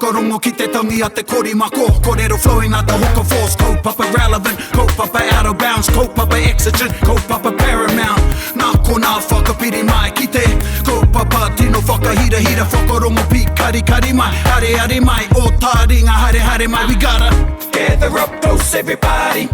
Whakarongo ki te tangi a te korimako Korero flowing like the hook of force Kaupapa relevant, kaupapa out of bounds Kaupapa exigent, kaupapa paramount Nā konā whakapiri mai ki te Kaupapa tino whakahirahira Whakarongo pīkarikari mai, areare mai Ō tāringa haere haere mai We gotta gather up close everybody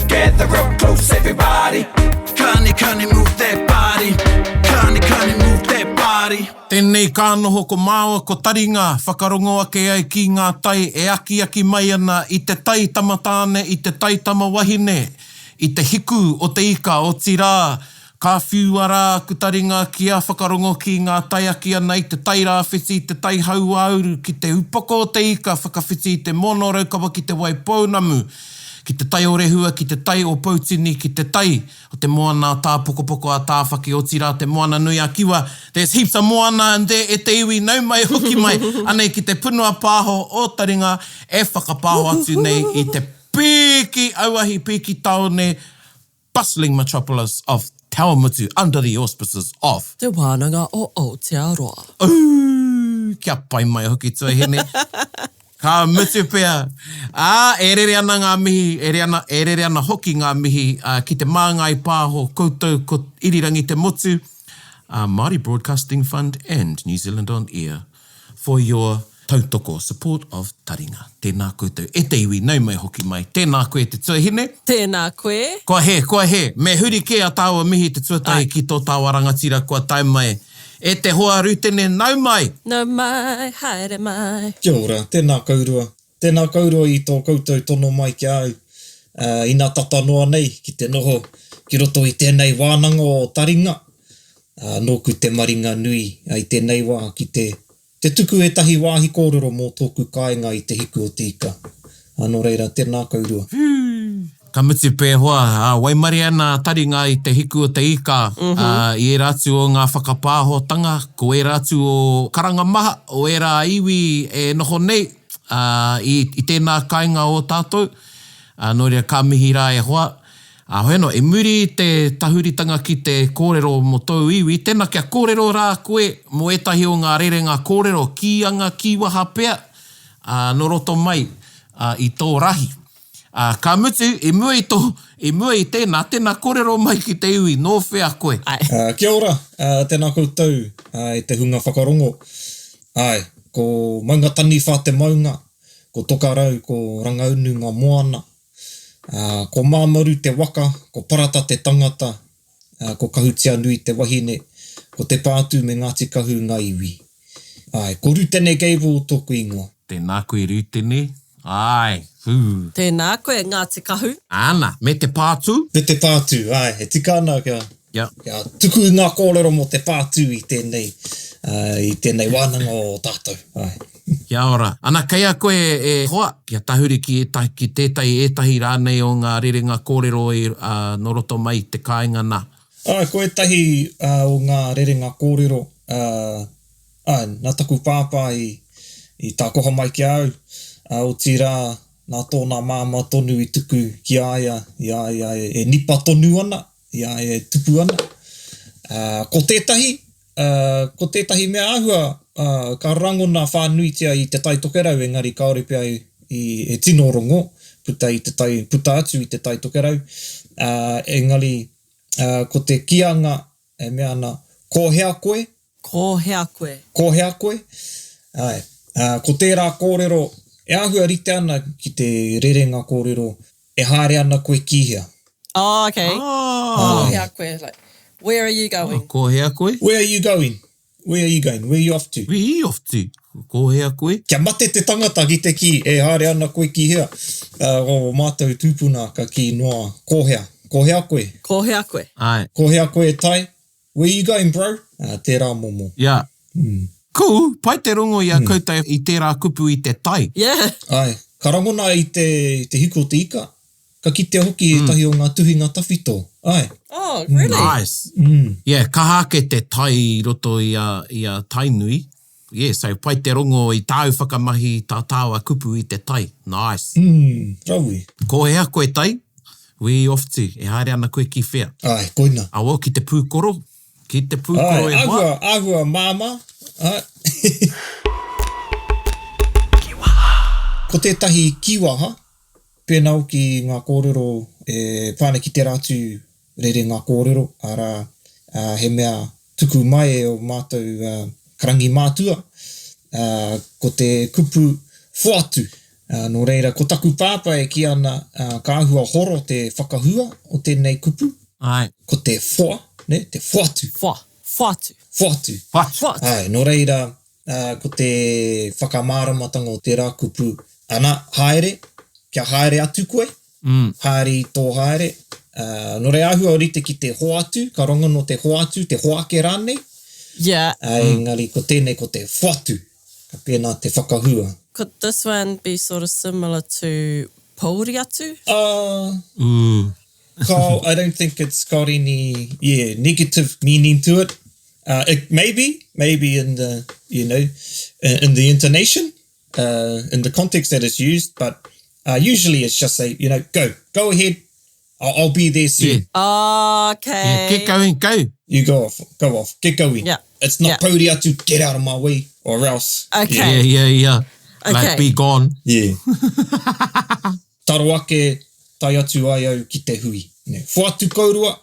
Gather up close everybody Kani kani move that body Kani kani move that body. Tēnei ka noho ko māua ko taringa whakarongo ake ai ki ngā tai e akiaki mai ana i te tai tama tāne i te tai tama wahine i te hiku o te ika otirā ka whiua rā aku taringa kia whakarongo ki ngā tai aki ana i te tai rāwhiti i te tai hauāuru ki te upoko o te ika whakawhiti i te moana o Raukawa ki te Waipounamu ki te tai o Rehua ki te tai o Poutini ki te tai o te moana a Tāpokopoko a Tāwhaki otirā te moana nui a Kiwa there's heaps of moana in there e te iwi nau mai hoki mai anei ki te punua pāho o Taringa e whakapāho atu nei i te pīki auahi pīki taone bustling metropolis of Te Awamutu under the auspices of. Te Wānanga o Aotearoa. Ooh, kia pai mai hoki tuahine. Ka mutu pea. Ā, e rere ana ngā mihi, e rere ana, e rere ana hoki ngā mihi ki Te Māngai Pāho, koutou ko Irirangi Te Motu, Māori Broadcasting Fund and New Zealand On Air for your tautoko, support of Taringa. Tēnā koutou e te iwi, nau mai hoki mai. Tēnā koe te tuahine. Tēnā koe. Kua hē, kua hē. Me huri kē a tāua mihi te tuatahi ki tō tāua rangatira kua tae mai. E te hoa Rutene, nau mai! Nau mai, haere mai. Kia ora, tēnā kourua. Tēnā kourua i tō koutou tono mai ki a au, ina tata noa nei ki te noho ki roto i tēnei wānanga o Taringa. Nōku te maringa nui i tēnei wā ki te Te tuku ētahi wāhi kōrero mō tōku kāinga i Te Hiku o Te Ika. Ā, nō reira, tēnā kourua. Whew! Ka mutu pē hoa, ā, waimarie ana a Taringa i Te Hiku o Te Ika, ā, i ērā atu o ngā whakapāhotanga, ko ērā atu o karanga maha, o ērā iwi e noho nei, ā, i, i tēnā kāinga o tātou. Ā, nō reira, ka mihi rā e hoa. Ā, hoi anō, i muri i te tahuritanga ki te kōrero mō tōu iwi, tēnā kia kōrero rā koe mō ētahi o ngā rerenga kōrero, kīanga, kīwaha pea, ā, nō roto mai, ā, i tō rahi. Ā, ka mutu, i mua i tō, i mua i tēnā, tēnā kōrero mai ki te iwi, nō whea koe? Āe. Ā, kia ora, ā, tēnā koutou, ā, e te hunga whakarongo. Āe, ko Maungataniwha te maunga, ko Tokarau, ko Rangaunu ngā moana, Ā, ko Māmaru te waka, ko Parata te tangata, ā, ko Kahutianui te wahine, ko Te Pātū me Ngāti Kahu ngā iwi. Āe, ko Rutene Gable tōku ingoa. Tēnā koe Rutene, āe, hū. Tēnā koe Ngāti Kahu. Āna, me Te Pātū? Me Te Pātū, āe, e tika ana kia, Yeah. kia tuku i ngā kōrero mō Te Pātū i tēnei, ā, i tēnei wānanga o tātou, āe. Kia ora. Ana, kei a koe e hoa, kia tahuri ki ētahi, ki tētahi, ētahi rānei o ngā rerenga kōrero i, ā, nō roto mai i te kāinga nā. Āe, ko ētahi o ngā rerenga kōrero, ā, āe, nā taku pāpā i, i tākoha mai ki a au, ā, otirā, nā tōna māmā tonu i tuku ki a ia, i a ia e nipa tonu ana, i a ia e tupu ana. Ā, ko tētahi, ā, ko tētahi mea āhua, ā, ka rangona whānuitia i Te Tai Tokerau, engari kāore pea i, i, e tino rongo, puta i te tai, puta atu i Te Tai Tokerau, ā, engari, ā, ko te kīanga e mea ana, Ko hea koe? Ko hea koe? Ko hea koe? Āe. Ā, ko tērā kōrero e āhua rite ana ki te rerenga kōrero, E haere ana koe ki hea? Oh, okay. Ko hea koe? Like, where are you going? Ko hea koe? Where are you going? Where are you going? Where you off to? Where you off to? Ko hea koe? Kia mate te tangata ki te kī, e haere ana koe ki hea? Ā, ō mātou tūpuna ka kī noa, ko hea? Ko hea koe? Ko hea koe? Āe. Ko hea koe e tai? Where you going bro? Ā, tērā momo. Yeah. Cool, pai te rongo i a koutou i tērā kupu i te tai. Yeah. Āe, ka rangona i te, te hiku o te ika, ka kitea hoki ētahi o ngā tuhinga tawhito, āe. Oh, really? Nice. Yeah, kaha ake te tai i roto i a, i a Tainui. Yeah, so pai te rongo i tāu whakamahi i tā tāua kupu i te tai. Nice. Mm, rawe. Ko hea koe Tai? Where you off to? E haere ana koe ki whea? Āe, koina. Awa, ki te pūkoro? Ki te pūkoro e hoa? Āe, āhua, āhua māmā, āe. Ki wā. Ko tētahi kīwaha, pēnā hoki ngā kōrero e pā ana ki tērā atu rerenga kōrero, arā, he mea tuku mai e ō mātou karangi mātua, ko te kupu whoatu. Nō reira, ko taku pāpā e kī ana, ka āhua horo te whakahua o tēnei kupu, ko te whoa, nē, te whoatu. Whoa, whoatu. Whoatu. Whoatu. Āe, nō reira, ko te whakamāramatanga o tērā kupu, ana, haere, kia haere atu koe, haere i tō haere, nō reira āhua rite ki te hoatu, ka rongono te hoatu, te hoake rānei, Yeah. engari ko tēnei ko te whatu, ka pēnā te whakahua. Could this one be sort of similar to pōuri atu? Uh, Kao, I don't think it's got any, yeah, negative meaning to it. Uh, it maybe, maybe in the, you know, in the intonation, uh, in the context that it's used, but uh, usually it's just a, you know, go, go ahead, I'll, I'll be there soon. Yeah. Okay. Yeah, get going, go. You go off, go off, get going. Yeah. It's not yeah. pōuri atu, get out of my way, or else. Okay. Yeah, yeah, yeah. Okay. Like, be gone. Yeah. Taro ake, tae atu ai au ki te hui. Ne. Whoatu kourua,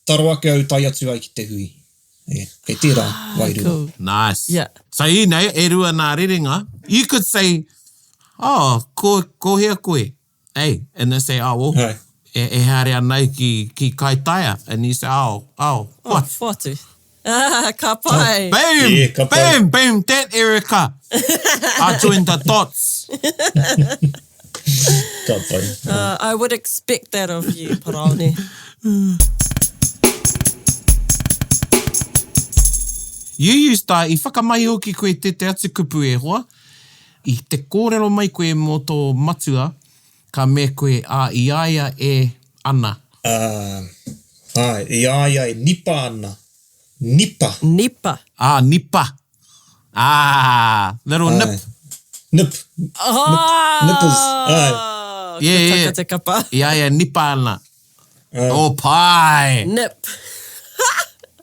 taro ake au tae atu ai ki te hui. Yeah, kei tērā wairua. Cool. Nice. Yeah. So ēnei, e rua nā rerenga, you could say, oh, ko, ko hea koe? Hey, and they say, oh, well, Hai. e, e haere ana au ki, ki Kaitaia. And you say, oh, oh, Oh, what? whoatu. Ah, ka pai. Boom! Yeah, ka pai. Boom, boom, that Erica. I joined the dots. Ka pai. Uh, I would expect that of you, Paraone. You used to, i whakamahi hoki koe tētehi atu kupu e hoa, i te kōrero mai koe mō tō matua, ka mea koe, ā, i a ia e ana. Ā, āe, i a ia e nipa ana. Nipa. Nipa. Ā, nipa. Ā, little Āe. nip. Nip. Oh! Nipples. Āe. Yeah, yeah. Ko taka te kapa. I a ia e nipa ana. Āe. Oh, pai! Nip.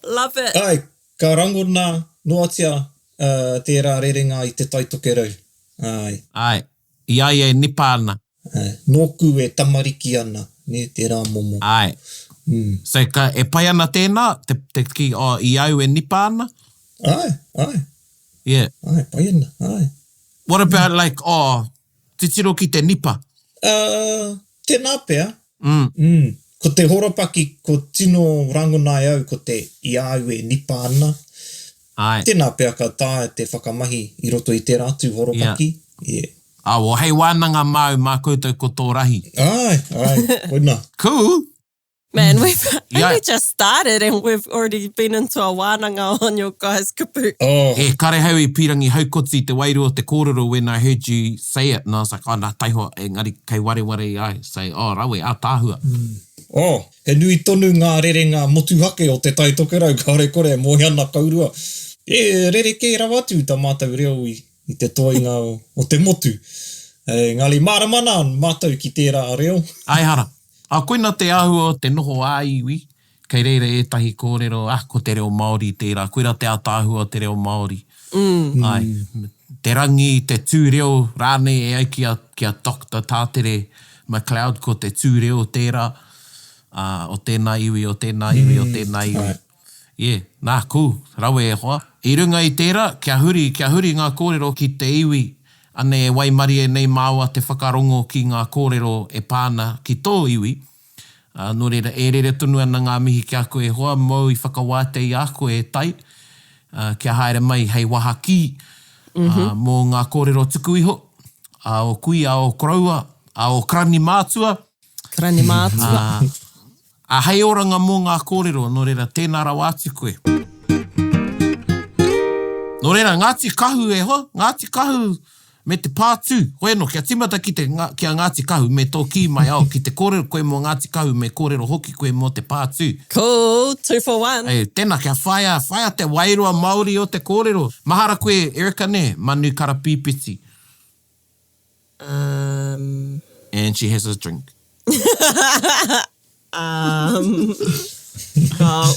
Love it. Āe, ka rangona noatia tērā rerenga i Te Tai Tokerau. Āe. Āe. I a ia e nipa ana. Āe. Nōku e tamariki ana, nē, tērā momo. Āe. Mm. So ka, e pai ana tēnā, te, te kī, oh, i au e nipa ana? Āe, āe. Yeah. Āe, pai ana, āe. What about like, oh, titiro ki te nipa? Uh, tēnā pea. Mm. Mm. Ko te horopaki, ko tino rangona e au ko te i a au e nipa ana. Āe. Tēnā pea ka taea te whakamahi i roto i tērā atu horopaki. Yeah. Yeah. Ah, well, hei wānanga māu mā koutou ko tō rahi. Āe, āe, koinā. Cool! Man, we've Yeah. only just started and we've already been into a wānanga on your guys' kupu. Oh. E karehau i pīrangi haukoti te wairua o te kōrero when I heard you say it and I was like, oh, nā taihoa, engari kei wareware i ai. Say, oh, rawe, ātaahua. Oh, he nui tonu ngā rerenga motuhake o Te Tai Tokerau, kāore kore e moe ana kaurua. E rerekē rawa atu tā mātou reo i, i te toenga o, o te motu. Engari mārama ana mātou ki tērā reo. Āe hara. Ā, koina te āhua o te noho ā-iwi, kei reira ētahi kōrero, ah, ko te reo Māori tērā, koirā te ātaahua o te reo Māori. Āe. Te rangi, te tūreo rānei e ai ki a, ki a Doctor Tātere McLeod, ko te tūreo tērā, ā, o tēnā iwi, o tēnā iwi, o tēnā iwi. Yeah, nā, cool, rawe e hoa. I runga i tērā, kia huri, kia huri ngā kōrero ki te iwi, anei e waimarie nei māua te whakarongo ki ngā kōrero e pā ana ki tō iwi, ā, nō reira, e rere tonu ana ngā mihi ki a koe e hoa, mōu i whakawātea i a koe e Tai, ā, kia haere mai hei waha kī, ā, mō ngā kōrero tuku iho, a ō kui, a ō koroua, a ō karani mātua. Karani mātua. Ā, Ā, hei oranga mō ngā kōrero, nō reira, tēnā rawa atu koe. Nō reira, Ngāti Kahu e hoa, Ngāti Kahu me te pātū. Hoi anō, kia tīmata ki te, ki a Ngāti Kahu me tō kī mai, oh, ki te kōrero koe mō Ngāti Kahu me kōrero hoki koe mō te pātū. Cool, two for one. Ei, tēnā, kia whaia, whaia te wairua Māori o te kōrero. Mahara koe, Erica, nē, manu karapīpiti. Um. And she has a drink. um.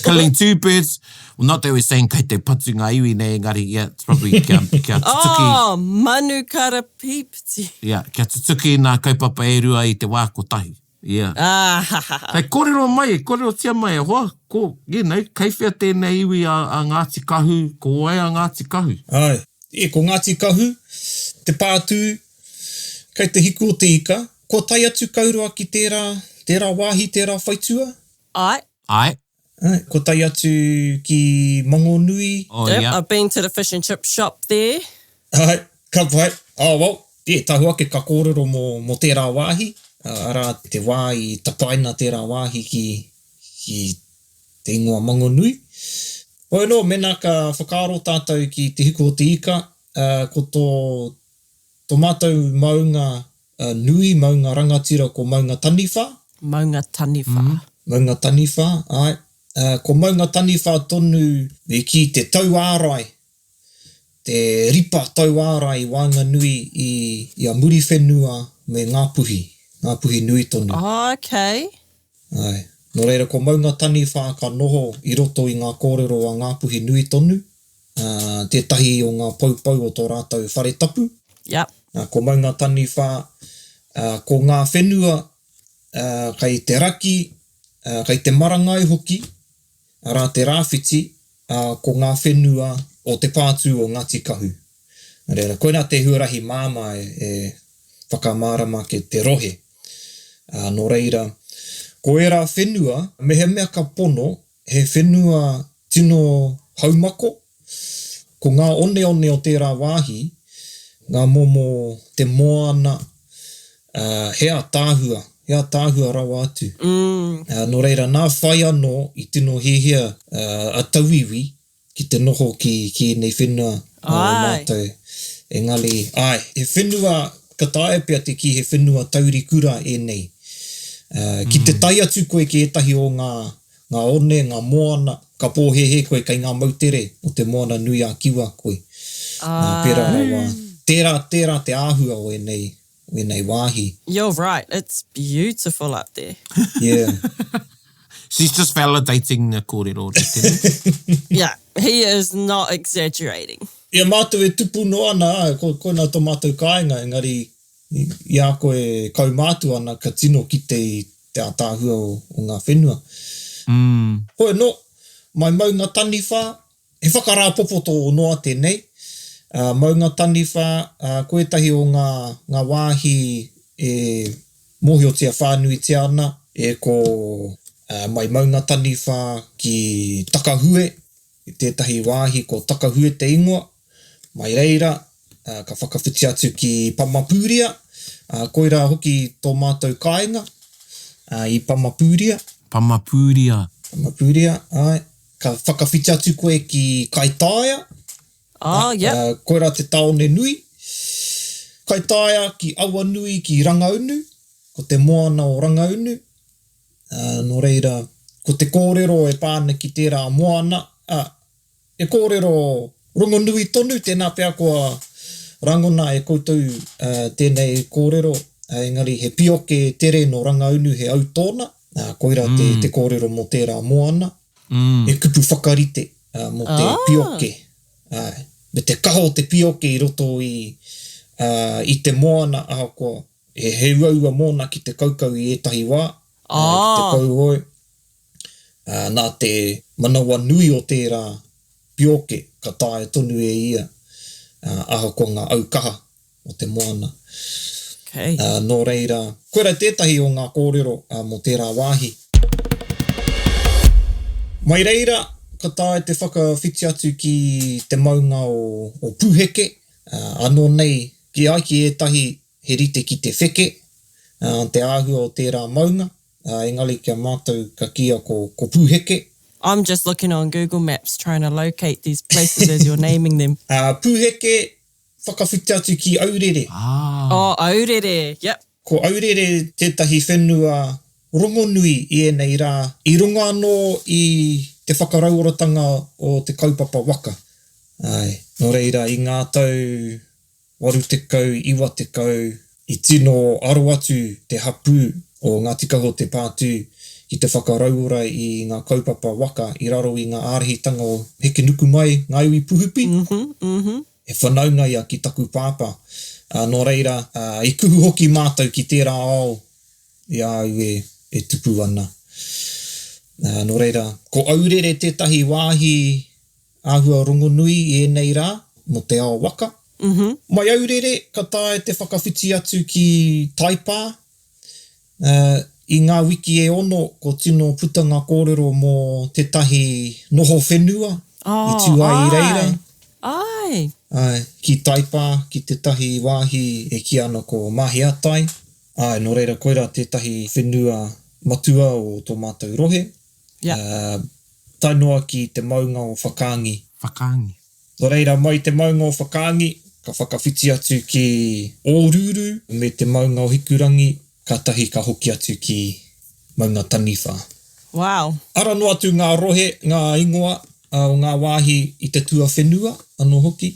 Killing two birds, well not that we're saying kei te patu ngā iwi nei, engari yeah, it's probably kia, kia tutuki. Oh, manu karapīpiti. Yeah, kia tutuki ngā kaupapa e rua i te wā kotahi. Yeah. Ah, ha, ha, ha. Hei kōrero mai, kōrerotia mai e hoa, ko, you know, kei whea tēnei iwi a, a Ngāti Kahu, ko wai a Ngāti Kahu? Āe. E, ko Ngāti Kahu, te pātū, kei te hiku o te ika, kua tae atu kauroa ki tērā, tērā wāhi, tērā whaitua? Āe. Āe. Āe, kua tae atu ki Mangonui. Oh, Yep, yeah. I've been to the fish and chip shop there. Āe, ka pai. Oh, well, yeah, tahu ake ka kōrero mō, mō tērā wāhi, arā, te wā i tapaina tērā wāhi ki, ki te ingoa Mangonui. Hoi anō, mēnā ka whakaaro tātou ki Te Hiku o te Ika, ko tō, tō mātou maunga nui, maunga rangatira ko Maunga Taniwha. Maunga Taniwha. Maunga Taniwha, āe. Ko Maunga Taniwha tonu me kī te tauārai, te ripa tauārai i waenganui i, i a Muriwhenua me Ngāpuhi, Ngāpuhi nui tonu. Oh, okay. Āe. Nō reira ko Maunga Taniwha ka noho i roto i ngā kōrero a Ngāpuhi nui tonu, ā, tētahi o ngā poupou o tō rātou whare tapu. Yep. Ā, ko Maunga Taniwha, ā, ko ngā whenua, ā, kei te raki, ā, kei te marangai hoki, arā te rāwhiti, ā, ko ngā whenua o te pātū o Ngāti Kahu. Nā reira, koinā te huarahi māmā e whakamārama ake te rohe. Ā, nō reira, ko ērā whenua, mehemea ka pono, he whenua tino haumako, ko ngā oneone o tērā wāhi, ngā momo te moana, ā, he ātaahua, he ātaahua rawa atu. Ā, nō reira, nā whai anō i tino hiahia a tauiwi ki te noho ki, ki ēnei whenua o mātou. Engari, āe, he whenua, ka taea pea te kī he whenua taurikura ēnei. Ki te tae atu koe ki ētahi o ngā, ngā one, ngā moana, ka pōhēhē koe kei ngā moutere o te Moana nui a Kiwa koe. Nā, pērā rawa. Tērā, tērā te āhua o ēnei, o ēnei wāhi. You're right, it's beautiful up there. Yeah. She's just validating the kōrero, rite nei. Yeah, he is not exaggerating. I a mātou e tupu noa ana, āe, ko, koinā tō mātou kāinga, engari i a koe e kaumātua ana ka tino kite i te ātaahua o, o ngā whenua. Mm. Hoi anō, mai Maunga Taniwha, He whakarāpopoto noa tēnei, Maunga Taniwha, ko ētahi o ngā, ngā wāhi e mōhiotia whānuitia ana, e ko mai Maunga Taniwha ki Takahue, tētahi wāhi ko Takahue te ingoa, mai reira ka whakawhiti atu ki Pamapūria, koirā hoki tō mātou kāinga i Pamapūria. Pamapūria. Pamapūria, āe. Ka whakawhiti atu koe ki Kaitaia. Oh, yep. Uh, koirā te tāone nui. Kaitaia ki Awanui ki Rangaunu, ko te moana o Rangaunu. Uh, nō reira, ko te kōrero e pā ana ki tērā moana, uh, e kōrero rongonui tonu, tēnā pea kua rangona e koutou uh, tēnei kōrero, uh, engari he pioke tere nō Rangaunu he au tōna. Nā, koirā te, mm. te kōrero mō tērā moana. Mm. He kupu whakarite uh, mō te ah. pioke. Uh, me te kaha o te pioke i roto i, uh, i te moana, ahakoa he, he uaua mōna ki te kaukau i ētahi wā, ah. uh, ki te ah. kauhoe. Uh, nā te manawa nui o tērā pioke ka taea tonu e ia, uh, ahakoa ngā aukaha o te moana. Okay. Ā, nō reira, koirā tētahi o ngā kōrero mō tērā wāhi. Mai reira, ka taea te whakawhiti atu ki te maunga o, o Pūheke, ā, anō nei, ki ai ki ētahi he rite ki te wheke, ā, te āhua o tērā maunga, ā, engari ki a mātou ka kīia ko, ko Pūheke. I'm just looking on Google Maps trying to locate these places as you're naming them. Ā, Pūheke, Whakawhiti atu ki Aurere. Ah. Oh, Aurere, yep. Ko Aurere tētahi whenua rongonui i ēnei rā, i runga anō i te whakarauoratanga o te kaupapa waka. Āe, nō reira, i ngā tau 80, 90, i tino aro atu te hapū o Ngāti Kahu o Te Pātū. ki te whakarauora i ngā kaupapa waka i raro i ngā ārahitanga o Hekenukumai Ngā Iwi Puhupi. He whanaunga ia ki taku pāpā. Nō reira, i kuhu hoki mātou ki tērā ao i a au e tupu ana. Nō reira, ko Aurere tētahi wāhi āhua rongonui i ēnei rā mō te ao waka. Mai Aurere ka taea te whakawhiti atu ki Taipā. I ngā wiki e ono ko tino puta ngā kōrero mō tētahi noho whenua i tū ai i reira. Āe. Āe, ki Taipā, ki tētahi wāhi e kīia ana ko Mahiatai. Āe, nō reira koirā tētahi whenua matua o tō mātou rohe. Tae noa ki te maunga o Whakaangi. Whakaangi. Nō reira, mai te maunga o Whakaangi, ka whakawhiti atu ki Ōrūrū me te maunga o Hikurangi, kātahi ka hoki atu ki Maunga Taniwha. Wow. Ara noa atu ngā rohe, ngā ingoa o ngā wāhi i te tuawhenua anō hoki,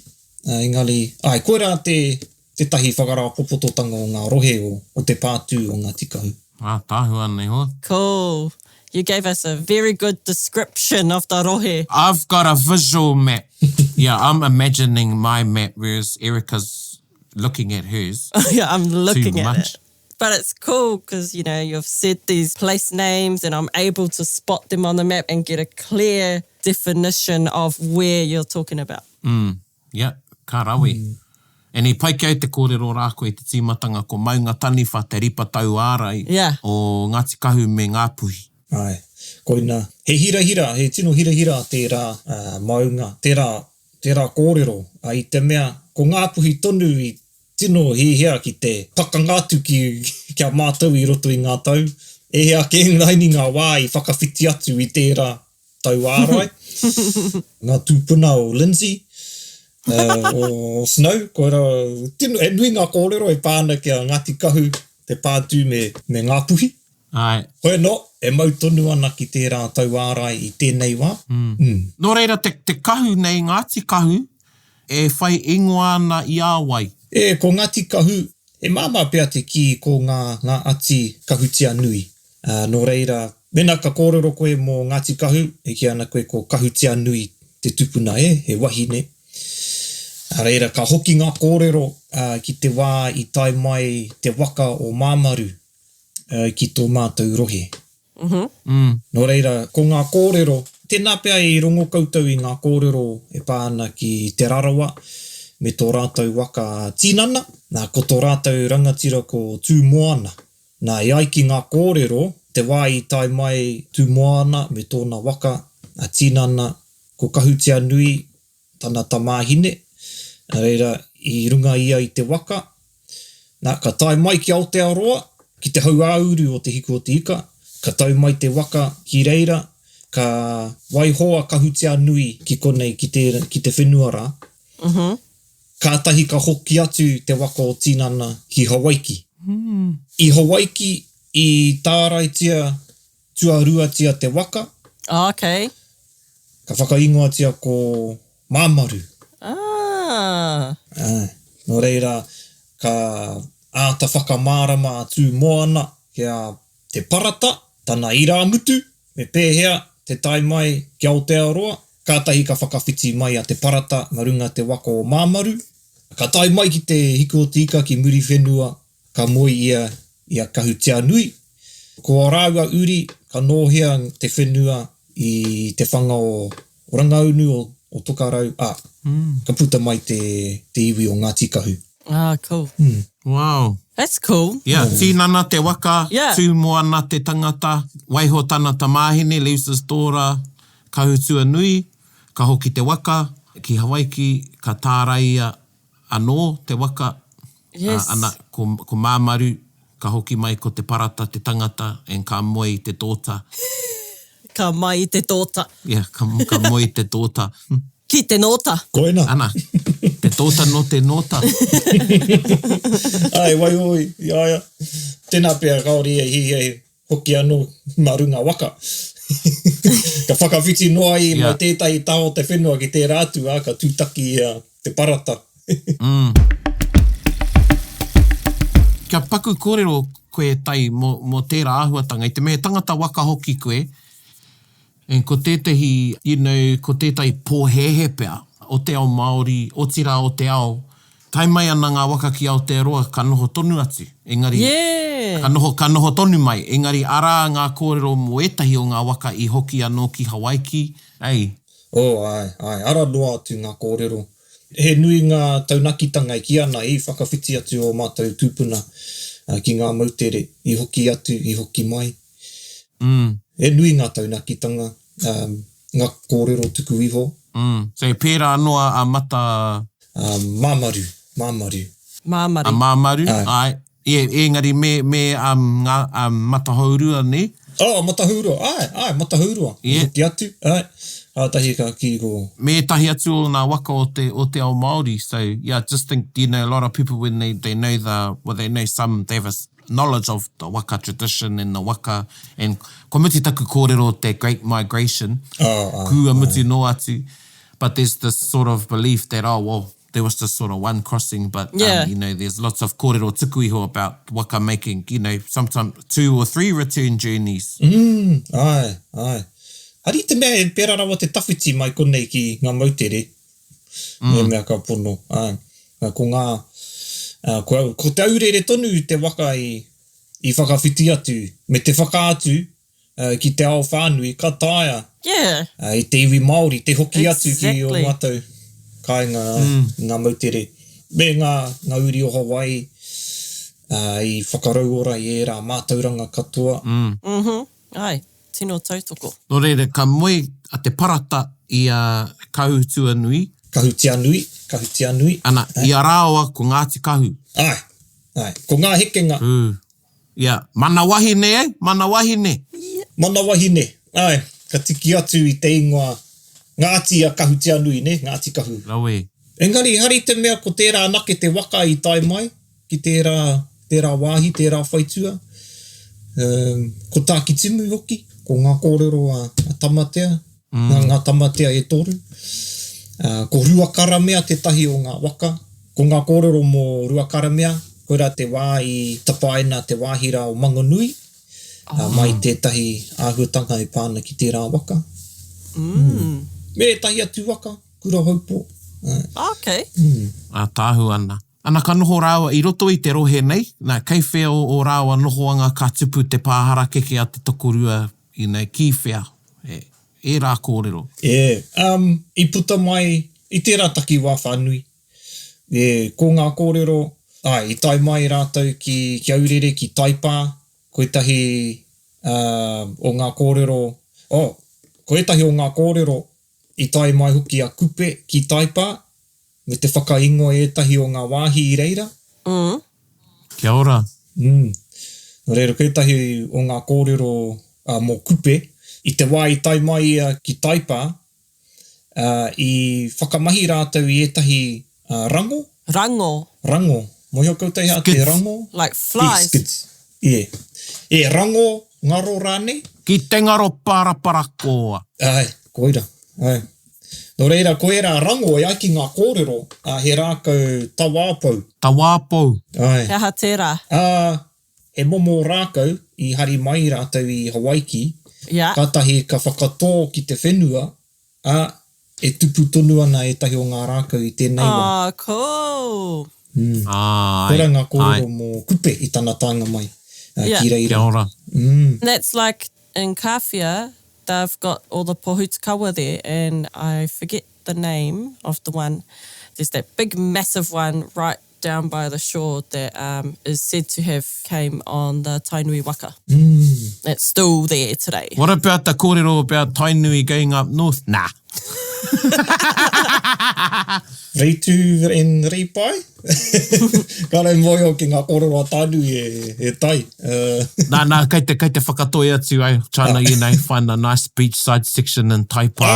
engari, āe, koirā te tētahi whakarāpopototanga o ngā rohe o te pātū o Ngāti Kahu. Ātaahua nei hoa. Cool. You gave us a very good description of the rohe. I've got a visual map. Yeah, I'm imagining my map whereas Erica's looking at hers. Yeah, I'm looking Too at much. it. But it's cool because, you know, you've said these place names and I'm able to spot them on the map and get a clear definition of where you're talking about. Mm. Yeah, ka rawe. And i pai ki au te kōrero rā koe i te tīmatanga ko Maunga Taniwha te ripa tauārai Yeah. o Ngāti Kahu me Ngāpuhi. Āe, koina. He hirahira, he tino hirahira tērā maunga, tērā, tērā kōrero, i te mea ko Ngāpuhi tonu i tino hiahia ki te pakanga atu ki, ki a mātou i roto i ngā tau. E hea kē raini ngā wā i whakawhiti atu i tērā tauārai, ngā tūpuna o Lindsay, o Snow, koirā, tino, he nui ngā kōrero e pā ana ki a Ngāti Kahu, Te Pātū me, me Ngāpuhi. Āe. Hoi anō, e mau tonu ana ki tērā tauārai i tēnei wā. Mm. Nō reira, te, te kahu nei, Ngāti Kahu, e whai ingoa ana i a wai? E, ko Ngāti Kahu, he māmā pea te kī ko ngā, ngā ati Kahutianui. Ā, nō reira, mēnā ka kōrero koe mō Ngāti Kahu, e kī ana koe ko Kahutianui te tupuna, e, he wahine. Nā reira, ka hoki ngā kōrero ki te wā i tae mai te waka o Māmaru ki tō mātou rohe. Nō reira, ko ngā kōrero, tēnā pea i rongo koutou i ngā kōrero e pā ana ki Te Rarawa me tō rātou waka tinana, nā, ko tō rātou rangatira ko Tūmoana. Nā, e ai ki ngā kōrero, te wā i tae mai Tūmoana me tōna waka, a Tinana, ko Kahutianui tana tamāhine, nā reira, i runga ia i te waka. Nā, ka tae mai ki Aotearoa, ki te hauāuru o Te Hiku o Te Ika, ka tau mai te waka ki reira, ka waiho a Kahutianui ki konei, ki te, ki te whenua rā. Kātahi ka hoki atu te waka o Tinana ki Hawaiki. I Hawaiki i tāraitia tuaruatia te waka. Oh, okay. Ka whakaingoatia ko Māmaru. Ah. Āe. Nō reira, ka āta whakamārama a Tūmoana ki a Te Parata, tana irāmutu, me pēhea te tae mai ki Aotearoa, kātahi ka whakawhiti mai a Te Parata ma runga te waka o Māmaru, ka tae mai ki te Hiku o te Ika ki Muriwhenua, ka moe ia i a Kahutianui. Ko ā rāua uri ka nōhia te whenua i te whanga o Rangaunu o Tokarau, ā, ka puta mai te iwi o Ngāti Kahu. Ah, cool. Wow. That's cool. Yeah, tīnana te waka, Yeah. tū moana te tangata, waiho tana tamāhine, leaves his daughter, Kahutuanui, ka hoki te waka ki Hawaiki, ka tāraia anō te waka, Yes. ā, ana, ko, ko Māmaru, ka hoki mai ko Te Parata te tangata and ka moe i te daughter. Ka mai i te daughter. Yeah, ka, ka moe i te daughter. Ki te nōta. Koina. Ana, te daughter nō te nōta. Āe, waiho i a ia. Tēnā pea kāore ia i hiahia he hoki anō mā runga waka. Ka whakawhiti noa i mai tētahi taha o te whenua ki tērā atu, ā, ka tūtaki i a Te Parata. Kia paku kōrero, koe Tai mō, mō tērā āhuatanga, i te mea he tangata waka hoki koe, and ko tētehi, you know, ko tētahi pōhēhē pea o te ao Māori, otirā o te ao, tae mai ana ngā waka ki Aotearoa ka noho tonu atu, engari, Yeah! ka noho, ka noho tonu mai, engari arā ngā kōrero mō ētahi o ngā waka i hoki anō ki Hawaiki, ei. Oh, āe, āe, ara noa atu ngā kōrero. He nui ngā taunakitanga e kī ana i whakawhiti atu ō mātou tūpuna ki ngā moutere, i hoki atu, i hoki mai. He nui ngā taunakitanga, ngā kōrero tuku iho. So he pērā anō a Mata. Māmaru, Māmaru. Māmaru. A Māmaru, āe. Yeah, engari me, me um, ngā, um, Matahourua, nē? Oh, Matahourua, āe, āe, Matahourua. Yeah. I hoki atu, āe, kātahi ka kī ko. Me ētahi atu o ngā waka o te, o te ao Māori. So, yeah, I just think, you know, a lot of people when they, they know the, well, they know some, they have a knowledge of the waka tradition and the waka, and kua mutu taku kōrero te Great Migration, Oh, āe, kua āe. mutu noa atu, but there's this sort of belief that, oh, well, there was just sort of one crossing, but um, yeah. you know, there's lots of kōrero tuku iho about waka making, you know, sometimes two or three return journeys. Mm, ae, ae. Hari te mea e pērā rawa te tawhiti mai konei ki ngā moutere, mm. me mea ka pono, ae. Ko ngā, ko, ko te aurere tonu te waka i, i whakawhiti atu, me te whakaatu ki te ao whānui, ka taea i te iwi Māori te hoki atu ki ō mātou kāinga i ngā moutere me ngā uri o Hawaii i whakarauora i ērā mātauranga katoa. Āe, tino tautoko. Nō reira, ka moe a Te Parata i a Kahutianui. Kahutianui, Kahutianui. Ana, i a rāua ko Ngāti Kahu. Āe, āe. Ko ngā hekenga. Ia, mana wahine e, mana wahine. Mana wahine, ae, ka tiki atu i te ingoa Ngāti a Kahutianui, ne, Ngāti Kahu. Rawe. Engari, hari te mea ko tērā anake te waka i tae mai ki tērā, tērā wāhi, tērā whaitua. Um, ko Tākitimu hoki, ko ngā kōrero a, a Tamatea, mm. ngā, ngā Tamatea e toru. Uh, ko Ruakaramea tētahi o ngā waka. Ko ngā kōrero mō Ruakaramea, koirā te wā i tapaina te wāhi rā o Mangonui, mai tētahi āhuatanga e pā ana ki tērā waka. Me ētahi atu waka, Kurahaupō. Ok. Ātaahua ana. Ana ka noho rāua i roto i te rohe nei, nā, kei whea o ō rāua nohoanga ka tupu te pā harakeke a te tokorua, you know, ki whea, e, ērā kōrero. E, um, i puta mai i tērā takiwā whānui. E, ko ngā kōrero, āe, i tae mai rātou ki, ki Aurere, ki Taipā, ko ētahi, uh, o ngā kōrero, oh, ko ētahi o ngā kōrero i tae mai hoki a Kupe ki Taipā, me te whakaingoa i ētahi o ngā wāhi i reira. Mm. Kia ora. Mm. Nō reira, ko ētahi o ngā kōrero uh, mō Kupe, i te wā i tae mai ia ki Taipā, ā, i whakamahi rātou i ētahi rango. Rango. Rango. Mōhio koutou he aha te rango? Like flies. Yeah, skids. Yeah. E, rango, ngaro rānei? Ki te ngaro parapara koa. Āe, koira. Āe. Nō reira, ko ērā rango e ai ki ngā kōrero, ā, he rākau tawāpou. Tawāpou. Āe. He aha tērā? Ā, He momo rākau i hari mai rātou i Hawaiki, Yeah. kātahi ka whakatō ki te whenua, ā, e tupu tonu ana ētahi o ngā rākau i tēnei wā. Oh, cool. Āe, Koirā ngā kōrero āe. mō Kupe i tana taenga mai Yeah. ki reira. Kia ora. That's like in Kāwhia, they've got all the pohutukawa there and I forget the name of the one, there's that big massive one right down by the shore that um, is said to have came on the Tainui waka. Mm. It's still there today. What about the kōrero about Tainui going up north? Nah. Reitu and Reipai? Kāre mōhio ki ngā kōrero a Tainui e, e tai. Uh. Nā, nā, kei te, kei te whakatoi atu ai, trying to, you know, find a nice beachside section in Taipā.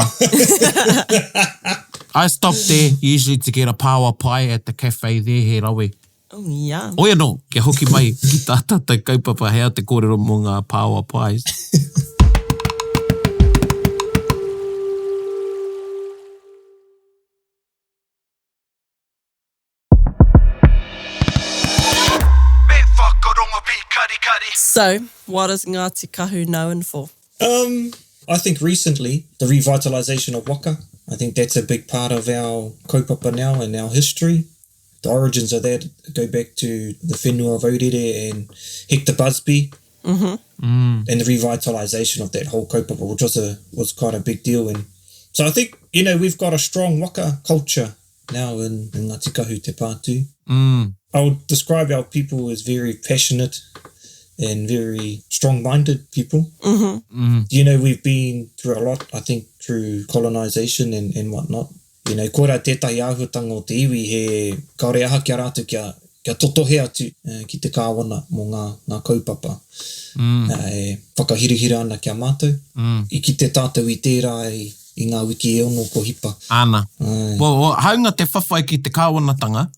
I stop there usually to get a paua pie at the cafe there, he rawe. Oh, yum. Oi anō, kia hoki mai ki tā tātou kaupapa hea te kōrero mō ngā paua pies. Me whakarongo pīkari. Karikari. So, what is Ngāti Kahu known for? Um, I think recently, the revitalisation of waka, I think that's a big part of our kaupapa now and our history. The origins of that go back to the whenua of Aurere and Hector Busby. Mm-hmm. Mm. And the revitalisation of that whole kaupapa, which was, a, was quite a big deal. And so I think, you know, we've got a strong waka culture now in, in Ngāti Kahu Te Pātū. Mm. I would describe our people as very passionate and very strong-minded people. Mm-hmm. Mm. You know, we've been through a lot, I think, through colonisation and, and whatnot. You know, koirā tētahi āhuatanga o te iwi he kāore aha ki a rātou kia, kia totohe atu uh, ki te kāwana mō ngā, ngā kaupapa mm. uh, e whakahirahira ana ki a mātou. Mm. I kite tātou i tērā i, i ngā wiki e ono ko hipa. Āna. Āe. Well, well, hāunga te whawhai ki te kāwanatanga,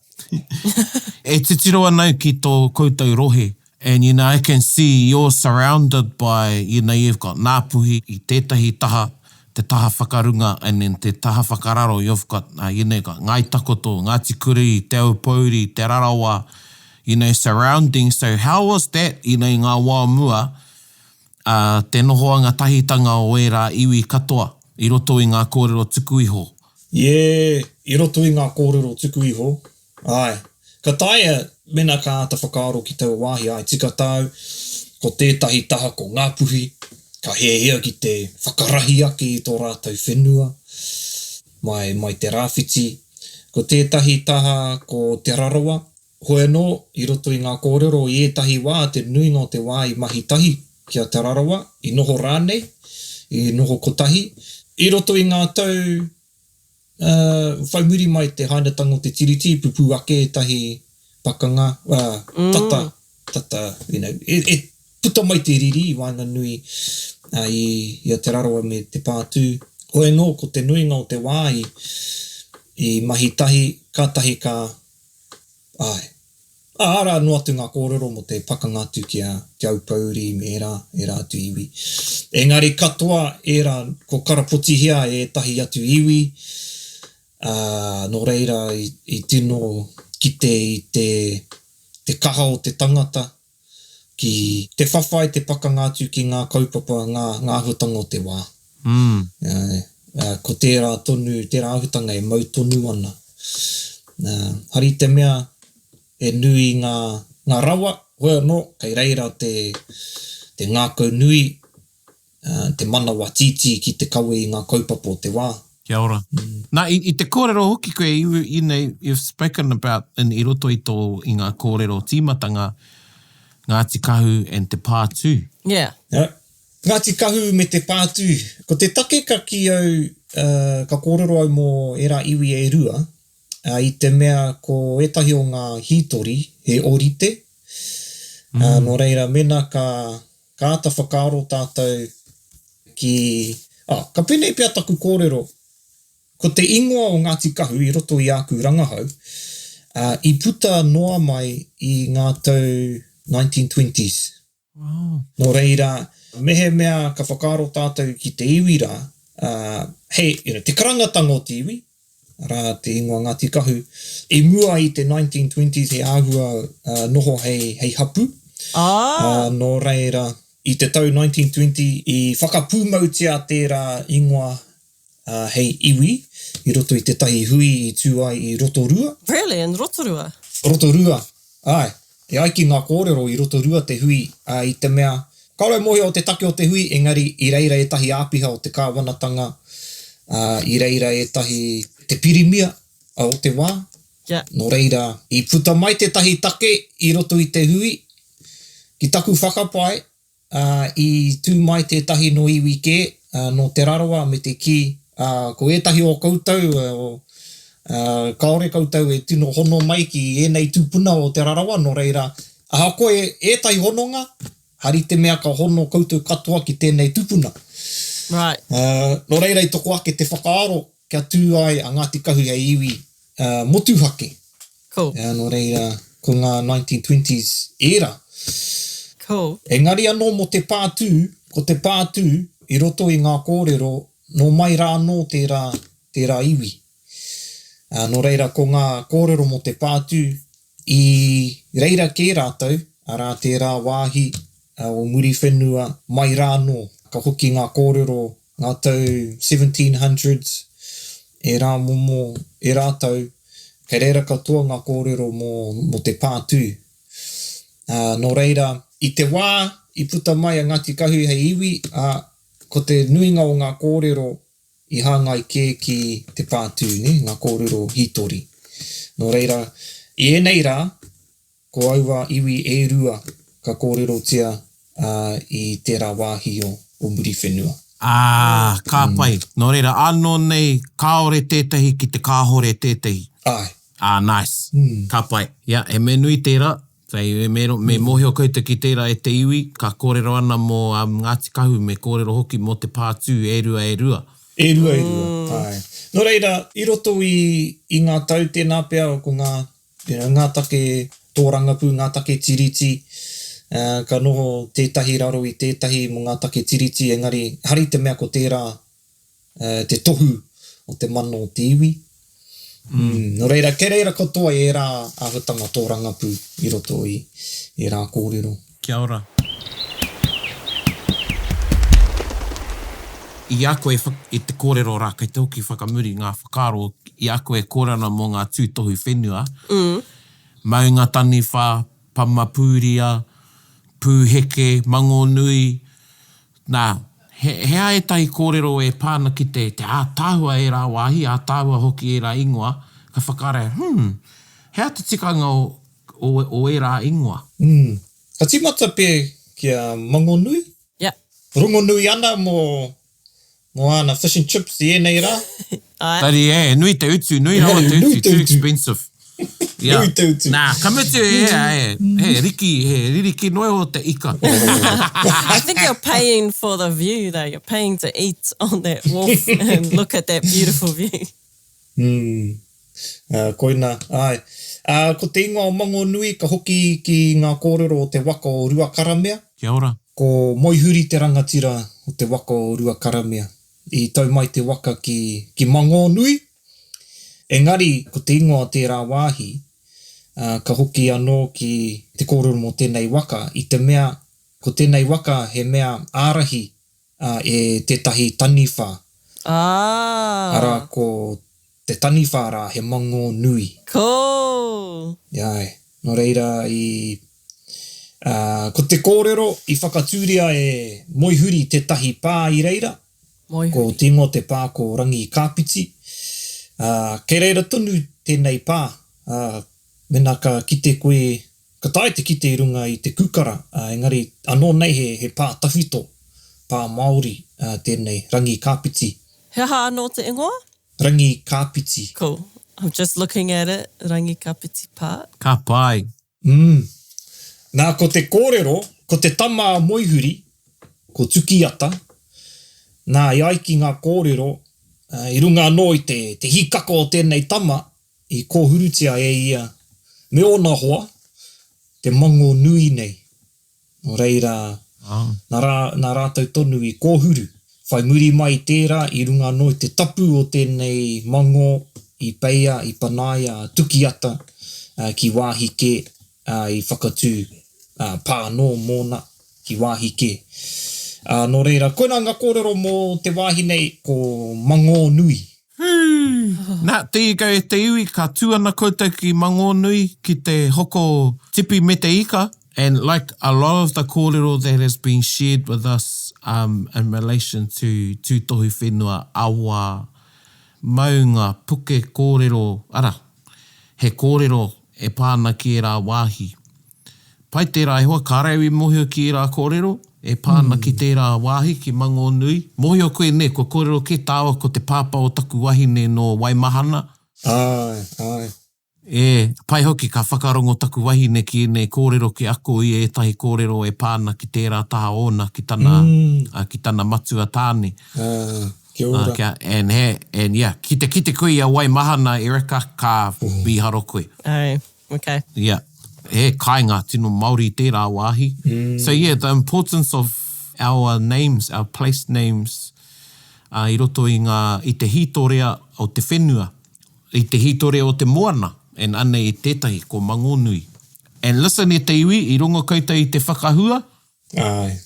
e titiro ana au ki tō koutou rohe, and you know, I can see you're surrounded by, you know, you've got Ngāpuhi i tētahi taha, te taha whakarunga, and then te taha whakararo, you've got, uh, you know, got Ngāi Takoto, Ngāti Kurī, Te Aupōuri, Te Rarawa, you know, surrounding. So how was that, you know, i ngā wā mua, ā, te nohoanga tahitanga o ērā iwi katoa i roto i ngā kōrero tuku iho. Yeah, i roto i ngā kōrero tuku iho, āe. Ka taea, mēnā ka āta whakaaro ki taua wāhi, āe, tika tāu, ko tētahi taha ko Ngāpuhi, ka hiahia ki te whakarahi ake i tō rātou whenua, mai, mai te rāwhiti. Ko tētahi taha ko Te Rarawa, Hoi anō, i roto i ngā kōrero i ētahi wā, te nuinga o te wā i mahi tahi ki a Te Rarawa, i noho rānei, i noho kotahi. I roto i ngā tau whai muri mai te hainatanga o te Tiriti, i pupū ake ētahi pakanga, tata, tata, you know, e, e puta mai te riri i waenganui i, i a Te Rarawa me Te Pātū. Hoi anō, ko te nuinga o te wā i, i mahi tahi, kātahi ka Āe. Ā, arā noa atu ngā kōrero mō te pakanga atu ki a Te Aupōuri me ērā, ērā atu iwi. Engari katoa ērā ko karapotihia e ētahi atu iwi, ā, nō reira i, i tino kite i te, te kaha o te tangata ki te whawhai, te pakanga atu ki ngā kaupapa, ngā, ngā āhuatanga o te wā. Mm. Āe, ā, ko tērā tonu, tērā āhuatanga e mau tonu ana. Ā, hari te mea he nui ngā, ngā rawa, hoi anō, kei reira te, te ngākau nui, te manawa tītī ki te kawe i ngā kaupapa o te wā. Kia ora. Nā, i, i te kōrero hoki koe, you, you know, you've spoken about in, i roto i tō, i ngā kōrero tīmatanga, Ngāti Kahu and Te Pātū. Yeah. Yeah. Ngāti Kahu me Te Pātū. Ko te take ka kī au, uh, ka kōrero au mō ērā iwi e rua, uh, i te mea ko ētahi o ngā hītori he ōrite, mm. uh, nō reira, mēnā ka, Ka āta whakaaro tātou ki, ah, ka pēnei pea taku kōrero, ko te ingoa o Ngāti Kahu i roto i āku rangahau, ā, i puta noa mai i ngā tau 1920s. Wow. Nō reira, mehemea ka whakaaro tātou ki te iwi rā, ā, hei, you know, te karangatanga o te iwi, arā, te ingoa Ngāti Kahu, i mua i te 1920s he āhua noho hei, hei hapū. Ah! Nō reira, i te tau 1920 i whakapūmautia tērā ingoa hei iwi i roto i tētahi hui i tū ai i Rotorua. Really? In Rotorua? Rotorua, āe. E ai ki ngā kōrero i Rotorua te hui, ā, i te mea, kāore au mōhio o te take o te hui, engari i reira ētahi āpiha o te kāwanatanga, ā, i reira ētahi, te pirimia o te wā. Yeah. Nō reira, i puta mai tētahi take i roto i te hui, ki taku whakapae, ā, i tū mai tētahi nō iwi kē, ā, nō Te Rarawa me te kī, ā, ko ētahi o koutou, ā, kāore koutou e tino hono mai ki ēnei tūpuna o Te Rarawa, nō reira, ahakoa ētahi hononga, hari te mea ka hono koutou katoa ki tēnei tupuna. Right. Ā, nō reira i toko ake te whakaaro kia tū ai a Ngāti Kahu hei iwi, ā, motuhake. Cool. Ā, nō reira, ko ngā 1920s ērā. Cool. Engari anō mō te pātū, ko te pātū i roto i ngā kōrero nō mai rā anō tērā, tērā iwi. Ā, nō reira, ko ngā kōrero mō te pātū, i reira kē rātou. arā tērā wāhi o Muriwhenua mai rā anō. Ka hoki ngā kōrero ngā tau 1700s, ērā momo, ērā tau, kei reira katoa ngā kōrero mō, mō te pātū. Ā, nō reira, i te wā i puta mai a Ngāti Kahu hei iwi, ā, ko te nuinga o ngā kōrero i hāngai kē ki te pātū, nē, ngā kōrero hītori. Nō reira, i ēnei rā, ko aua iwi e rua ka kōrerotia i tērā wāhi o Muriwhenua. Ā, ka pai. Nō reira, ānō nei kāore tētahi ki te kāhore tētahi. Āe. Ā, nice. Ka pai. Ia, he mea nui tērā. Kei, me, me mōhio koutou ki tērā e te iwi, ka kōrero ana mō um, Ngāti Kahu, me kōrero hoki mō te pātū e rua e rua. E rua e rua, āe. Nō reira, i roto i, i ngā tau tēnā pea ko ngā, you know, ngā take tōrangapū, ngā take tiriti, uh, ka noho tētahi raro i tētahi mō ngā take tiriti, engari, hari te mea ko tērā te tohu o te mana o te iwi. Mm. Nō reira, kei reira katoa ērā āhuatanga tōrangapū i roto i ērā kōrero. Kia ora. I a koe i te kōrero rā, kei te hoki whakamuri ngā whakaaro i a koe e kōrero ana mō ngā tūtohu whenua, maunga taniwha, pamapūria, pūheke, mangonui, Nā, he, he aha ētahi kōrero e pā ana ki te, te ātaahua ērā wāhi, ātaahua hoki ērā ingoa, ka whakaara, hmm, he aha te tikanga o, o, o ērā ingoa? Mm. Ka tīmata pea ki a Mangonui. Yeah. Rongonui ana mō Mō āna fish and chips i ēnei rā. Āe. Tari e, nui te utu, nui rawa te Nui utu, te too utu. expensive. Yeah. Nui te utu. Nā, ka mutu e, e, he riki, he ririki noa iho te ika. I think you're paying for the view though, you're paying to eat on that wharf and look at that beautiful view. Mm. Uh, koina, āe. Uh, ko te ingoa o Mangonui ka hoki ki ngā kōrero o te waka o Ruakaramea. Kia ora. Ko Moehuri te rangatira o te waka o Ruakaramea. I tau mai te waka ki, ki Mangōnui, engari ko te ingoa o tērā wāhi, uh, ka hoki anō ki te kōrero mō tēnei waka, i te mea ko tēnei waka he mea ārahi e tētahi taniwha, Ah! arā ko te taniwha rā he mangō nui. Cool! Āe, nō reira i, ā, ko te kōrero i whakatūria e Moehuri tētahi pā i reira, Moehuri. ko te ingoa o te pā ko Rangikāpiti, ā, kei reira tonu tēnei pā, ā, mēnā ka kite koe Ka taea te kite i runga i te kūkara, engari anō nei he, he pā tawhito, pā Māori tēnei, Rangi Kāpiti. He aha anō te ingoa? Rangi Kāpiti. Cool. I'm just looking at it, Rangi Kāpiti Pā. Ka pai. Mm. Nā, ko te kōrero, ko te tama a Moehuri, ko Tukiata, nā, e ai ki ngā kōrero, i runga anō i te, te hīkaka o tēnei tama, I kōhurutia e ia me ōna hoa te mangō nui nei. Nō reira, nā rā, nā rātou tonu i kōhuru. Whai muri mai i tērā, i runga anō i te tapu o tēnei mangō, i peia, i panaia a Tukiata ki wāhi kē, ā, i whakatū pā anō mōna ki wāhi kē. Ā, nō reira, koinā ngā kōrero mō te wāhi nei, ko Mangō Nui. Nā, there you go e te iwi, ka tū ana koutou ki Mangōnui ki te hoko tipi me te ika, and like a lot of the kōrero that has been shared with us um in relation to Tūtohu Whenua, awa, maunga, puke kōrero, ara, he kōrero e pā ana ki ērā wāhi. Pai tērā e hoa, kāre au i mōhio ki ērā kōrero e pā ana ki tērā wāhi, ki Mangōnui. Mōhio koe nē, kua kōrero kē tāua ko te pāpā o taku wahine nō Waimahana. Āe, āe. E, pai hoki ka whakarongo taku wahine ki ēnei kōrero ki ako i ētahi kōrero e pā ana ki tērā taha ōna, ki tana, ki tana matua tāne. Ā, kia ora. Ā, kia, and he, and yeah, ki te kite koe i a Waimahana, Erica, ka mīharo koe. Āe. Okay. Yeah. He kāinga tino Māori tērā wāhi. So yeah, the importance of our names, our place names, uh, i roto i ngā, i te hītorea o te whenua, i te hītorea o te moana, and anei tētahi, ko Mangōnui. And listen e te iwi, i rongo koutou i te whakahua? Āe.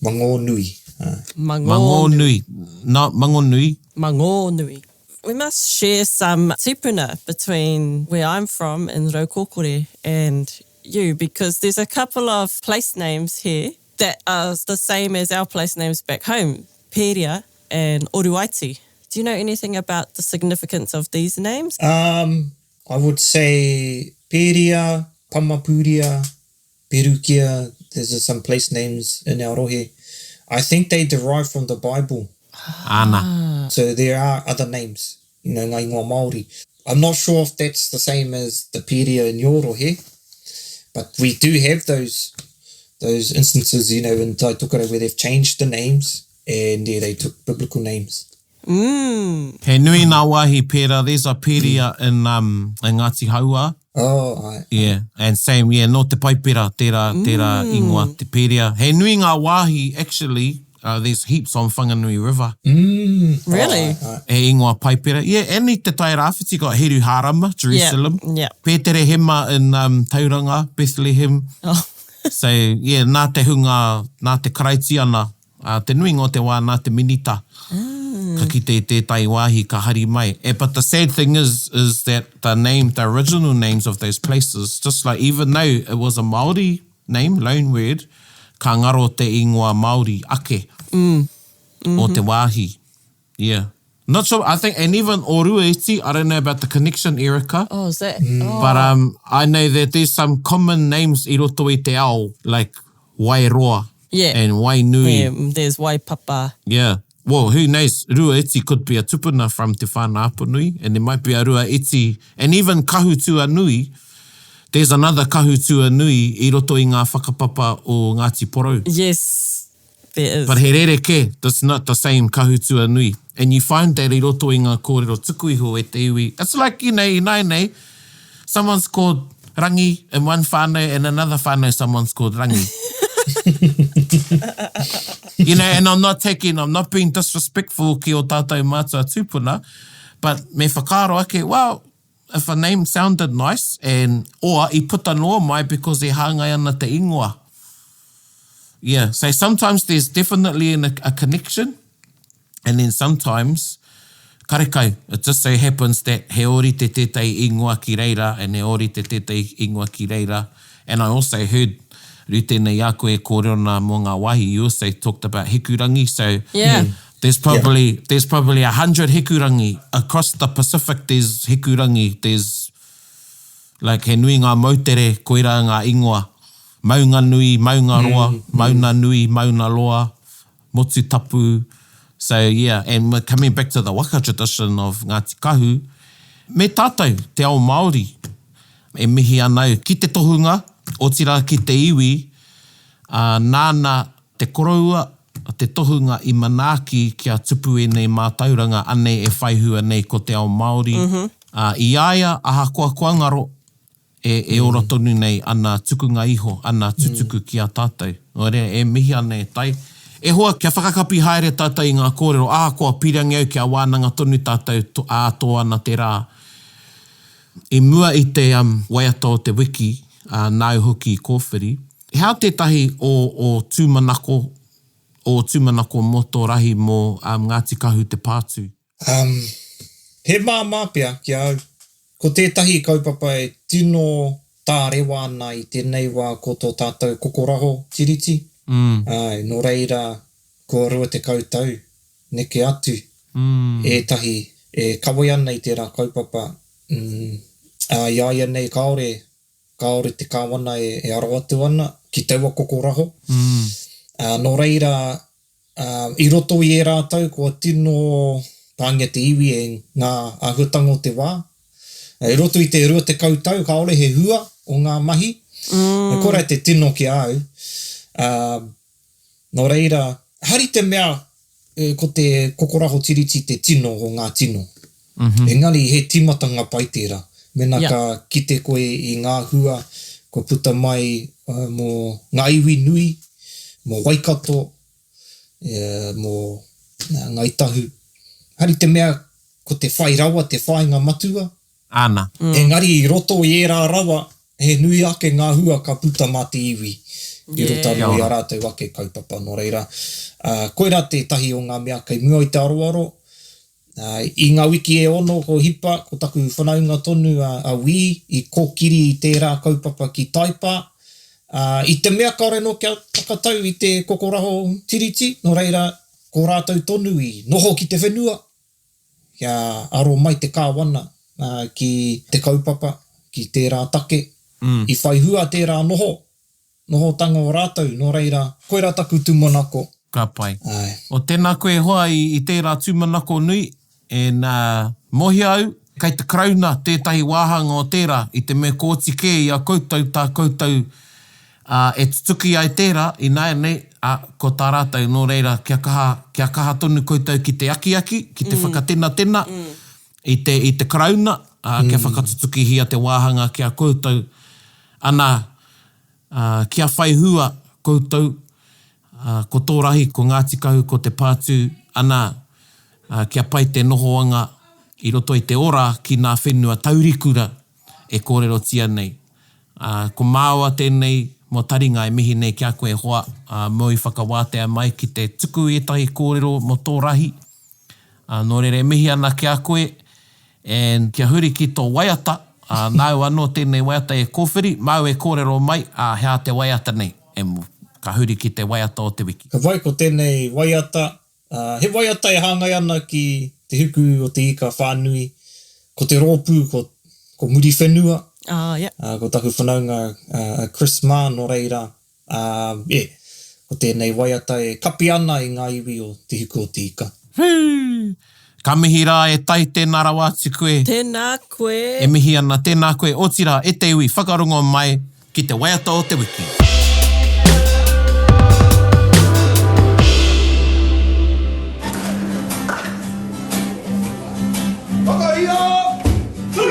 Mangōnui. Āe. Mangōnui. No, Mangonui. Mangōnui. We must share some tipuna between where I'm from in Raukokore and you because there's a couple of place names here that are the same as our place names back home, Peria and Oruaiti. Do you know anything about the significance of these names? Um, I would say Peria, Pamapuria, Perukia, there's some place names in our rohe. I think they derive from the Bible. Ana. So there are other names, you know, ngā ingoa Māori. I'm not sure if that's the same as the Peria in your rohe, but we do have those those instances, you know, in Tai Tokerau where they've changed the names and yeah, they took biblical names. Mm. He nui ngā wāhi pērā, there's a Peria in, um, in Ngāti Hauā. Oh, āe. Yeah, and same, yeah, nō te Paipera tērā, tērā ingoa, te Peria. He nui ngā wāhi, actually, uh, there's heaps on Whanganui River. Mm. Really? Āe, āe. He ingoa Paipera. Yeah, and i Te Tai Rāwhiti got Hiruhārama, Jerusalem. Yeah, yeah. Pēterehema in um, Tauranga, Bethlehem. Oh. So, yeah, nā te hunga, nā te Karaitiana, ā, te nuinga o te wā nā te minita ka kite i tētahi wāhi ka hari mai. Eh, but the sad thing is, is that the name, the original names of those places, just like even though it was a Māori name, loan word, ka ngaro te ingoa Māori ake o te wāhi. Yeah. Not sure, I think, and even Oruaiti, I don't know about the connection, Erica. Oh, is that? Oh. But um, I know that there's some common names i roto i te ao, like Wairoa Yeah. and Wainui. Yeah, there's Waipapa. Yeah. Well, who knows? Ruaiti could be a tupuna from Te Whānau-a-Apanui, and there might be a Ruaiti, and even Kahutuanui, there's another Kahutuanui i roto i ngā whakapapa o Ngāti Porou. Yes, there is. But he rerekē, it's not the same Kahutuanui. And you find that i roto i ngā kōrero tuku iho e te iwi. It's like, you know, ināianei, someone's called Rangi in one whānau and another whānau someone's called Rangi. you know, and I'm not taking, I'm not being disrespectful ki o tātou mātua tūpuna, but me whakaaro ake, well, if a name sounded nice and, or i puta noa mai because e hāngai ana te ingoa. Yeah, so sometimes there's definitely an, a connection, and then sometimes, karekau, it just so happens that he ōrite tētahi ingoa ki reira and he ōrite tētahi ingoa ki reira. And I also heard, Rutene, i a koe e kōrero ana mō ngā wāhi, you also talked about Hikurangi, so Yeah. there's probably, there's probably 100 Hikurangi. Across the Pacific there's Hikurangi, there's, like he nui ngā moutere, koirā ngā ingoa. Maunganui, Maungaroa, Maunanui, Maunaloa, Motutapu. So yeah, and we're coming back to the waka tradition of Ngāti Kahu, me tātou, te ao Māori, e mihi ana au ki te tohunga, otirā ki te iwi, ā, nāna te koroua, te tohunga i manaaki kia tupu ēnei mātauranga anei e whai hua nei ko te ao Māori, ā, i a ia, ahakoa kua ngaro, e, e ora tonu nei ana tukunga iho, ana tutuku ki a tātou. Nō reira, e mihi ana e Tai. E hoa, kia whakakapi haere tātou i ngā kōrero, ahakoa pīrangi au kia wānanga tonu tātou to, ā, tō ana te rā. I mua i te um, waiata o te wiki, ā, nāu hoki i kōwhiri, he aha tētahi o, o tūmanako, o tūmanako mō tō rahi mō um, Ngāti Kahu Te Pātū? Um, he māmā pea ki a au. Ko tētahi kaupapa e tino tārewa ana i tēnei wā ko tō tātou kokoraho tiriti. Mm. Āe, nō reira, kua 20 tau neke atu mm. ētahi e kawe ana i tērā kaupapa. Mm, ā, i a ia nei kāore, kāore te kāwana e, e aro atu ana ki taua kokoraho. Mm. Ā, nō reira, Ā, i roto i ērā tau kua tino pāngia te iwi e ngā āhuatanga o te wā. I roto i te 20 tau kāore he hua o ngā mahi. Mm. Kore te tino ki a au. Ā, nō reira, hari te mea ko te kokoraho tiriti te tino o ngā tino. Mm -hmm. Engari he tīmatanga pai tērā. Mēnā yeah. ka kite koe i ngā hua kua puta mai uh, mō ngā iwi nui, mō Waikato, uh, mō uh, Ngāi Tahu. Hari te mea ko te whai rawa, te whāinga matua. Ana. Mm. Engari i roto i ērā rawa, he nui ake ngā hua ka puta mā te iwi i roto anō i ā rātou ake kaupapa. Nō reira, koirā tētahi o ngā mea kei mua i te aroaro. I ngā wiki e ono ko hipa, ko taku whanaunga tonu a Wī i kōkiri i tērā kaupapa ki Taipā. I te mea kāore anō kia whakatau i te kokoraho tiriti, nō reira, ko rātou tonu i noho ki te whenua, kia aro mai te kāwana ki te kaupapa, ki tērā take. I whai hua tērā noho, nohotanga o rātou, nō reira, koirā taku tūmanako. Ka pai. Āe. O tēnā koe e hoa i, i tērā tūmanako nui, and mōhio au, kei te Karauna tētahi wāhanga o tērā, i te mea kua oti kē i a koutou tā koutou, ā, e tutuki ai tērā, ināianei, ā, ko tā rātou, nō reira, kia kaha, kia kaha tonu koutou ki te akiaki, ki te whakatenatena i te, i te Karauna, ā, kia whakatutukihia te wāhanga ki a koutou, ana, Ā, kia whai hua koutou, ā, ko tō rahi, ko Ngāti Kahu, ko Te Pātū, ana, ā, kia pai te nohoanga i roto i te ora ki nā whenua taurikura e kōrerotia nei. Ā, ko māua tēnei mō Taringa e mihi nei ki a koe e hoa, ā, mōu i whakawātea mai ki te tuku i ētahi kōrero mō tō rahi. Ā, nō reira e mihi ana ki a koe, and kia huri ki tō waiata, ā, nāu anō tēnei waiata e kōwhiri, māu e kōrero mai, ā, he aha te waiata nei, e, ka huri ki te waiata o te wiki. Ka pai ko tēnei waiata, ā, he waiata e hāngai ana ki Te Huku o te Ika whānui, ko te rōpū ko, ko Muriwhenua, ā, ko taku whanaunga a Chris mā, nō reira, Ā, e, ko tēnei waiata e kapi ana i ngā iwi o Te Hiku o Te Ika. Whū! Ka mihi rā e Tai, tēnā rawa atu koe. Tēnā koe. E mihi ana, tēnā koe, otirā, e te iwi, whakarongo mai ki te waiata o te wiki. Whakahia! Tū!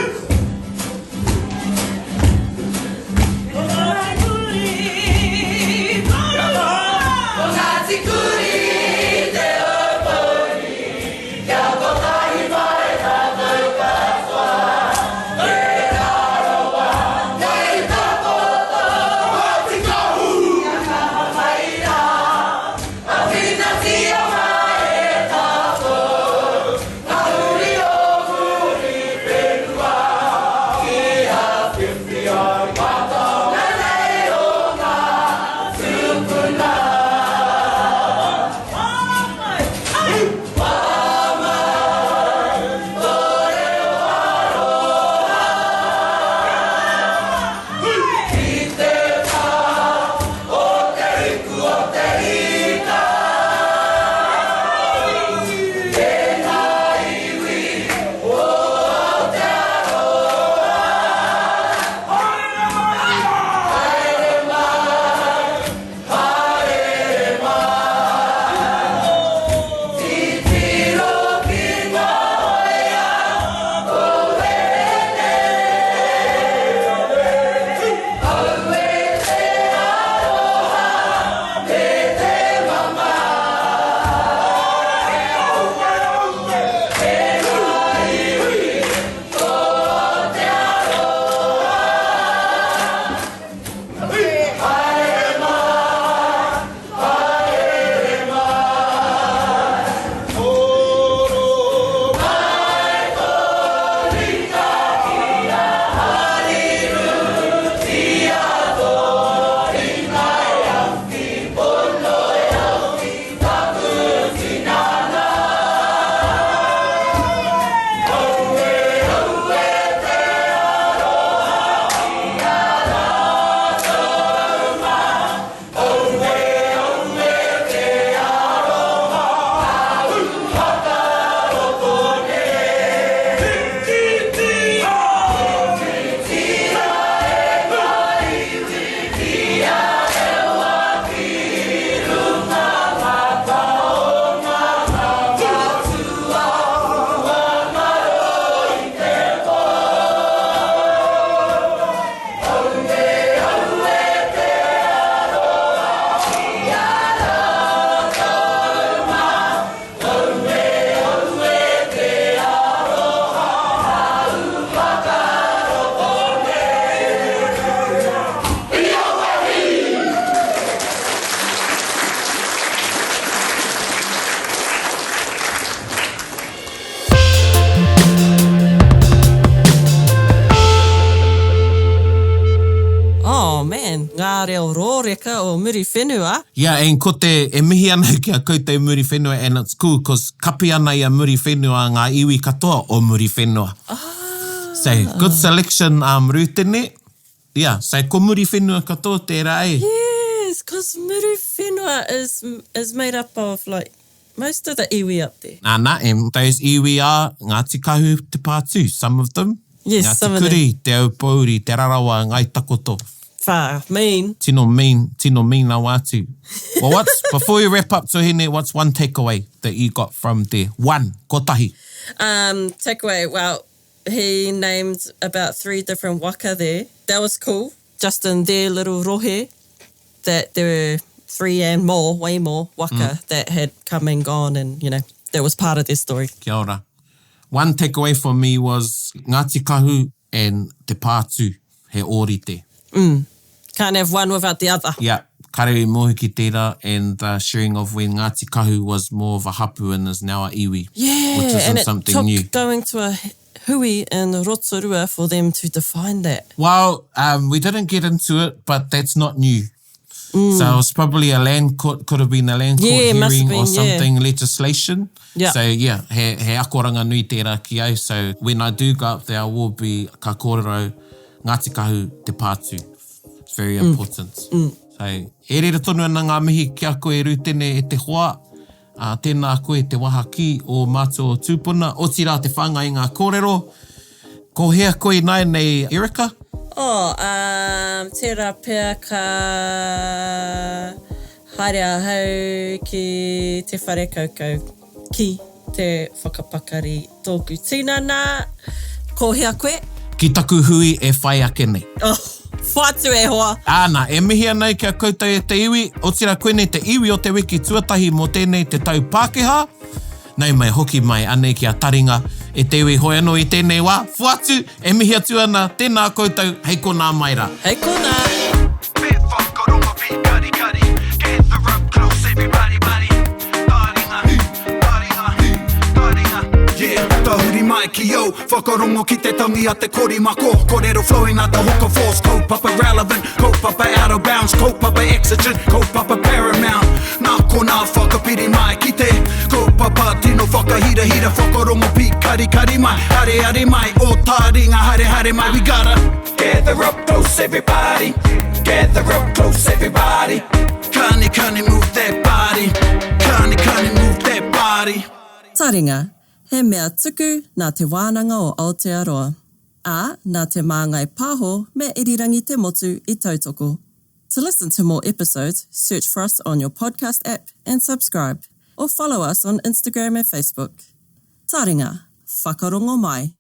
ōreka o Muriwhenua. Yeah, and ko te, e mihi ana ki a koutou Muriwhenua and it's cool cos kapi ana i a Muriwhenua ngā iwi katoa o Muriwhenua. Ah. So, good selection um Rutene. Yeah, so ko Muriwhenua katoa tērā e. Yes, cos Muriwhenua is, is made up of like most of the iwi up there. Ana, and those iwi are Ngāti Kahu Te Pātū, some of them. Yes, Ngāti some of them. Kuri, Te Aupōuri, Te Rarawa, Ngāi Takoto. Wha, mean. Tino mean, tino mean rawa atu. Well, what's, before we wrap up Tuhine, what's one takeaway that you got from there? One, kotahi. Um, takeaway, well, he named about three different waka there. That was cool. Just in their little rohe, that there were three and more, way more waka mm. that had come and gone and, you know, that was part of their story. Kia ora. One takeaway for me was Ngāti Kahu and Te Pātū, he ōrite. Mm. Can't have one without the other. Yeah. Kare i mohi ki tērā and the sharing of when Ngāti Kahu was more of a hapu and is now a iwi. Yeah, which isn't and it something took new. going to a hui in Rotorua for them to define that. Well, um, we didn't get into it, but that's not new. Mm. So it's probably a land court, could have been a land court yeah, hearing been, or something, yeah. legislation. Yeah. So yeah, he, he akoranga nui tērā ki au. So when I do go up there, I will be ka kōrero Ngāti Kahu Te Pātū. It's very mm. important. Mm. So, e rere tonu ana ngā mihi ki a koe Rutene e te hoa. Ā, tēnā koe te waha kī o mātua o tūpuna, otirā te whāngai i ngā kōrero. Ko hea koe ināianei, Erica? Oh, um, tērā pea ka haere ahau ki te whare kaukau ki te whakapakari tōku tinana. Ko hea koe? Ki taku hui e whai ake nei. Oh, whatu e hoa! Āna, e mihi ana ki a koutou e te iwi, otirā koinei te iwi o te wiki tuatahi mō tēnei te tau Pākehā. Nau mai hoki mai anei ki a Taringa e te iwi hoi anō i tēnei wā. Whatu, e mihi atu ana, tēnā koutou, hei konā mai rā. Hei konā! Me whakarongo pīkarikari Gather up close everybody buddy Taringa, taringa, taringa Yeah, tahuri mai ki au Whakarongo ki te tangi a te korimako Korero flowing like the hook of force Kaupapa relevant, kaupapa out of bounds Kaupapa exigent, kaupapa paramount Nā konā whakapiri mai ki te Kaupapa tino whakahirahira Whakarongo pīkarikari mai Areare mai, o taringa haere haere mai We gotta gather up close everybody Gather up close everybody Kani kani move that body Kani kani move that body Taringa, He mea tuku nā Te Wānanga o Aotearoa, ā, nā Te Māngai Pāho me Irirangi Te Motu i tautoko. To listen to more episodes, search for us on your podcast app and subscribe, or follow us on Instagram and Facebook. Taringa, whakarongo mai!